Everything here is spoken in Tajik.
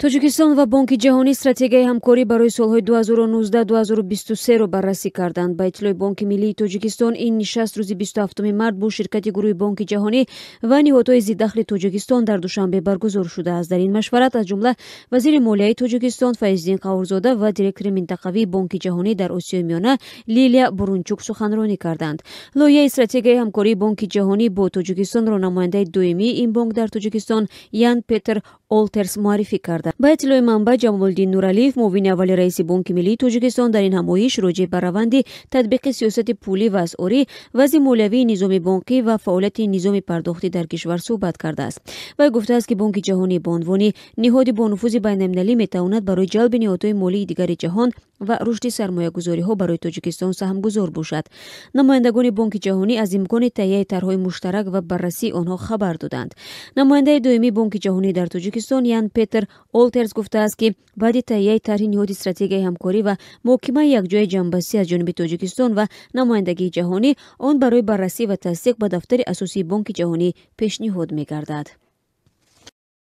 Тоҷикистон ва Бонки Ҷаҳонӣ стратегияи ҳамкорӣ барои солҳои 2019-2023-ро баррасӣ карданд. Ба иттилои Бонки Миллии Тоҷикистон, ин нишаст рӯзи 27 март бо ширкати гурӯҳи Бонки Ҷаҳонӣ ва ниҳодҳои зидахли Тоҷикистон дар Душанбе баргузор шудааст. Дар ин машварат аз ҷумла вазири молияи Тоҷикистон Файзиддин Қаҳурзода ва директори минтақавии Бонки Ҷаҳонӣ дар Осиёи Миёна Лилия Бурунчук суханронӣ карданд. Лоиҳаи стратегияи ҳамкории Бонки Ҷаҳонӣ бо Тоҷикистонро намояндаи доимии ин бонк дар Тоҷикистон Ян Петер Олтерс муаррифӣ карда. Ба иттилои манбаъ, Ҷамолиддин Нуралиев, муовини аввали раиси Бонки Миллии Тоҷикистон, дар ин ҳамоиш роҷеъ ба раванди татбиқи сиёсати пулӣ ва асъорӣ, вазъи молиявии низоми бонкӣ ва фаъолияти низоми пардохтӣ дар кишвар суҳбат кардааст. Вай гуфтааст, ки Бонки Ҷаҳонӣ ба унвони ниҳоди бонуфузи байналмилалӣ метавонад барои ҷалби ниҳодҳои молии дигари ҷаҳон ва рушди сармоягузориҳо барои Тоҷикистон саҳмгузор бошад. Намояндагони Бонки Ҷаҳонӣ аз имкони таҳияи тарҳҳои муштарак ва баррасии онҳо хабар доданд. Намояндаи доимии Бонки Ҷаҳонӣ дар Тоҷикистон Ян Петер Олтерс гуфтааст, ки баъди таҳияи тарҳи ниҳоди стратегияи ҳамкорӣ ва муҳокимаи якҷояи ҷамъбастӣ аз ҷониби Тоҷикистон ва намояндагии ҷаҳонӣ, он барои баррасӣ ва тасдиқ ба дафтари асосии Бонки Ҷаҳонӣ пешниҳод мегардад.